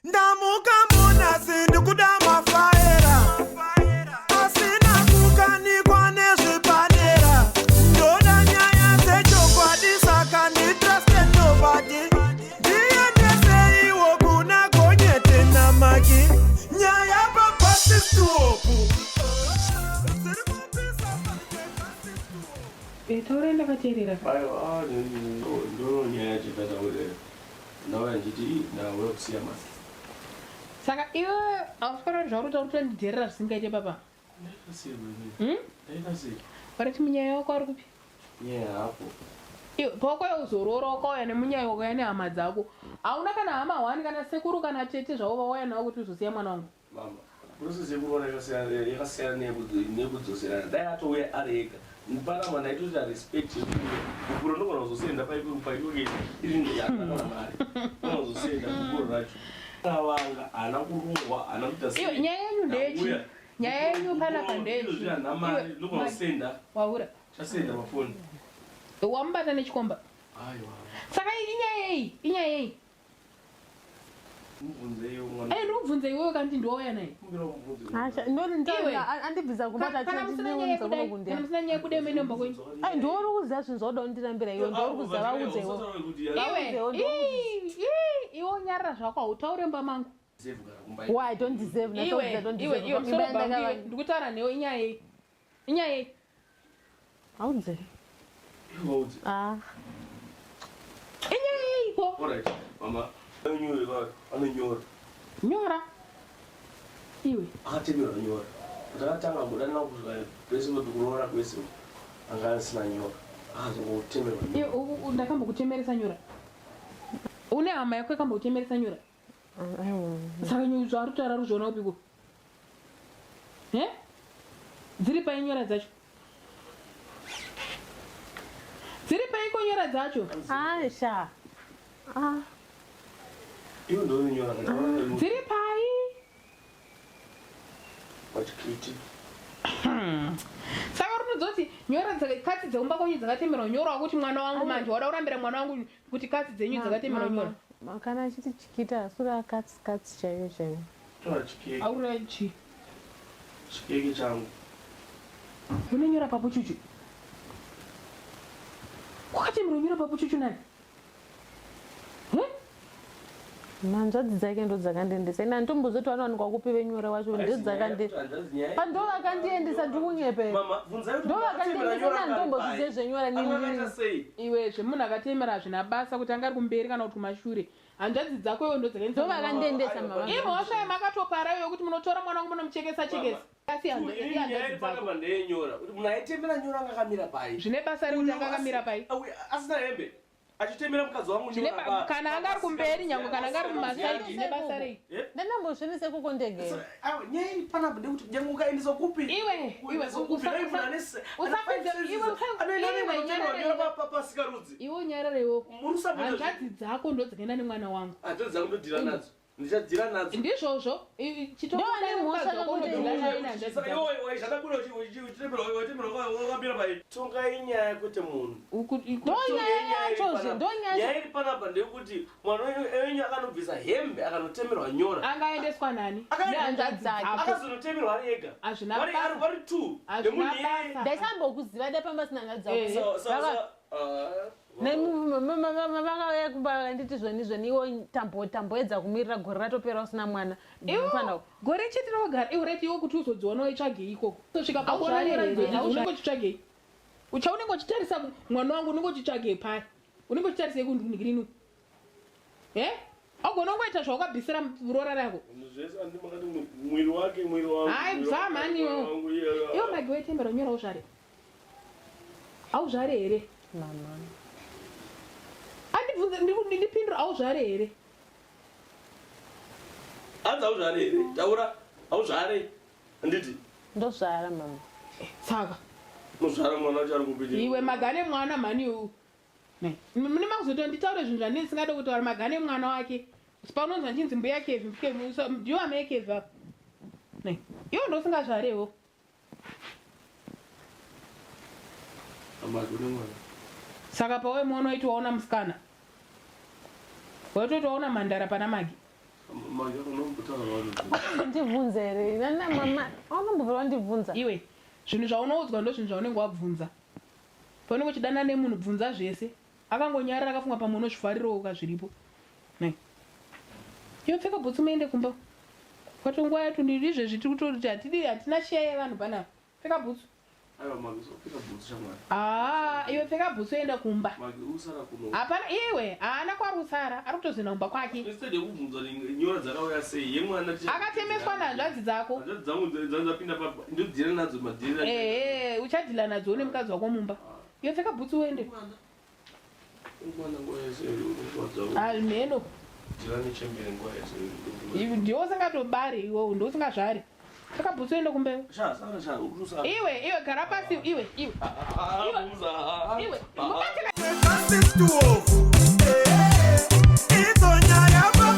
Ndamuka munasi ndikuda mafaera asina kukanikwa nezvepadera ndoda nyaya dzechokwadi saka nditruste nobody ndiendeseiwo kuna gonyete namaki nyaya pabasisitopu dziri kupisa Eh, taura ndakateerera. Aiwa, ndo nyaya yacho tataurira. Ndauya ndichiti ndauya kusiya mari. Saka iwe hausi kuona kuti zvauri kutaura kutondidherera zvisingaite papa? Ndaita sei baby? Hmm? Ndaita sei? Warati munyaya wako ari kupi? Nyaya hapo. Iwe pawakauya kuzoroora wakauya nemunyaya wakauya nehama dzako. Hauna kana hama hwani kana sekuru kana tete zvavo vauya navo kuti uzosiya mwana wangu. Mama, process yekuroora yakasiyana yakasiyana neyekudzoserana. Dai atouya ari ega. Panapa ndaitoita respect yekuti gupuro ndogona kuzosenda paikoke iri yakana mari. Ndogona kuzosenda gupuro racho. Avanga haana kurohwa haana kuita sei. Iwe nyaya yenyu ndeyechi. Ndauya. Nyaya yenyu panapa Gupuro ndeyechi. izvozvi handina mari Iwe, ndogona Magi, kusenda. Waura. Chasenda pafoni. Wamubata nechikomba. Aiwa. Saka inyaya yei? Inyaya yei? Eh, ndikubvunze iwewe kanti ndiwauya naye. Andibvisa kumba Kana musina nyaya yekudai, kana musina nyaya yekudai muende kumba kwenyu. Ai ndiwe uri kuziva zvinhu zvauda kundirambira iwe ndiwe uri kuziva vaudze iwe. Iwe, ii, iwe unyarara zvako hautaure mumba mangu. Why I don't deserve Iwe, iwe, iwe musoro bhangu iwe, ndikutaura newe inyaya yei? Inyaya yei? Audze. Audze. Ah. Inyaya yeiko? All right, mama. Anonyora, anonyora. Nyora. Iwe. Akatemerwa nyora. Patakatanga kudanana kusvika kwese kuti kuroora kwese anga asina nyora. Akazongotemerwa nyora. Iwe ndakambokutemeresa nyora. Une hama yako yakambokutemeresa nyora? Saka zvaari kutaura ari kuzviona kupiko? He? Dziri pai nyora dzacho? Dziri paiko nyora dzacho? Asha. Ah. Iwe ndiwe nyora. Dziri pai? Pachikiti. Saka uri kudzoti nyora katsi dzekumba kwenyu dzakatemerwa nyora wakuti mwana wangu manje wada kurambira mwana wangu kuti katsi dzenyu dzakatemerwa nyora. Kana achiti chikita asura katsi katsi chaiyo chaiyo. Tora chikeke. Aura chi. Chikeke changu. Une nyora papo chuchu. Kwakatemerwa nyora papo chuchu nani? Hanzvadzi dzake ndodzakandiendesa ini handitombozoti vanowanikwa kupi venyora wacho ndodzakandi ndo vakandiendesa ndikunyepera ndo vakandiendesa ini handitombozvizive zvenyora nini Iwe zvemunhu akatemera hazvina basa kuti anga ari kumberi kana kuti kumashure. Hanzvadzi dzako iwe ndodzakaendesa ndo vakandiendesa mama Imhosva yamakatopara iwe kuti munotora mwana wangu munomuchekesa chekesa. Asi hanzvadzi dzako. Ndeyenyora kuti munhu aitemera nyora anga akamira pai. Zvine basa rekuti anga akamira pai. Asina hembe achitemera mukadzi wangu Zvine kana anga ari kumberi nyangwe kana anga ari mumasaidi zvine basa rei. Ndandambozvinise kuko ndege. Nyaya iri panapa ndekuti nyangwe ukaendeswa kupi Iwe iwe usapedze iwe iwe pasikarudzi iwe unyararewo. Murusapedza Hanzvadzi dzako ndodzakaenda nemwana wangu. Hanzvadzi dzangu ndodhira nadzo. Ndichadhira nadzo. Ndizvozvo Ndoane mhosva chitokuda yekuti- unodhira nayo nehanzvadzi Saka dzako. iwe waishanda uchitemerwa waitemerwa wakambira pai. Tongai nyaya kwete munhu. Ndonyaya yachozve ndonyaya Nyaya iri panapa ndeyekuti mwana wenyu akanobvisa hembe akanotemerwa nyora. Angaendeswa nani? Akaenda- Nehanzvadzi dzako. Akazonotemerwa ari ega. Hazvina Vari basa. ari vari two. Hazvina Nemunhu iyeye. basa. ndaisambokuziva dai pamba sina hanzvadzi dzako Eh. So so Vaka- so ah, Vakauya kumba vakanditi zvoni zvoni iwo tamboedza kumirira gore ratopera usina mwana. Iwo gore chete rawagara iwe reti iwe kuti uzodziona waitsvagei ikoko. Kusvika pakuona nyora idzodzi unenge uchitsvagei. Uchaunenge uchitarisa mwana wangu unenge uchitsvagei pai. Unenge uchitarisei kundingirini. Eh? Agona kungoita zvawakabvisira roora rako. Zvese andi makati mwiri wake mwiri wangu. Hayi bva mhani iwe. Iwe magi wetembera unyora uzvare. Auzvare here? Mama. Andibvunze ndipindure auzvare here? Anzi auzvare here? Taura auzvare. Handiti? Ndozvara mama. Saka. Unozvara mwana wacho ari kupita. Iwe magane mwana mhani iwe. Mune makuzoita nditaure zvinhu zvandisingade kutaura magane mwana wake. Paunonzwa ndichinzi mbuya Kevin, Kevin ndiwo amai Kevin ava. Iwe ndosingazvarewo. Saka pawe muona waiti waona musikana. Waitoti waona mhandara pana Magi. Ndibvunze here nana mama aunombobvira wandibvunza. Iwe zvinhu zvaunoudzwa ndozvinhu zvaunenge wabvunza. Paunenge uchidana nemunhu bvunza zvese. Akangonyarara akafunga pamwe unozvifarirawo ka zviripo. Nai. Iwe pfeka bhutsu muende kumba. Kwatonguva yacho ndiri izvezvi tiri kutoti hatidi hatina share yevanhu panapa. Pfeka bhutsu. Aiwa Magi usapfeka bhutsu shamwari. Ah, iwe pfeka bhutsu enda kumba. Magi usara kuno. Hapana iwe, haana kwaari kusara, ari kutozoenda kumba kwake. Instead yekubvunzwa nyora dzakauya sei yemwana ticha. Akatemeswa nahanzvadzi dzako. Hanzvadzi dzangu dzapinda pa ndodhila nadzo madhila. Ehe, uchadhila nadzo une mukadzi wako mumba. Iwe pfeka bhutsu uende. Mwana nguva yese nguva Ah, mheno. Dhila nechembere nguva yese. Iwe ndiwe usingatobari iwe, ndiwe usingazvari. Pfeka bhutsu uende kumba. Sha, sara sha, urusara. Iwe, iwe gara pasi iwe, iwe. Iwe, mukati Itonyaya pa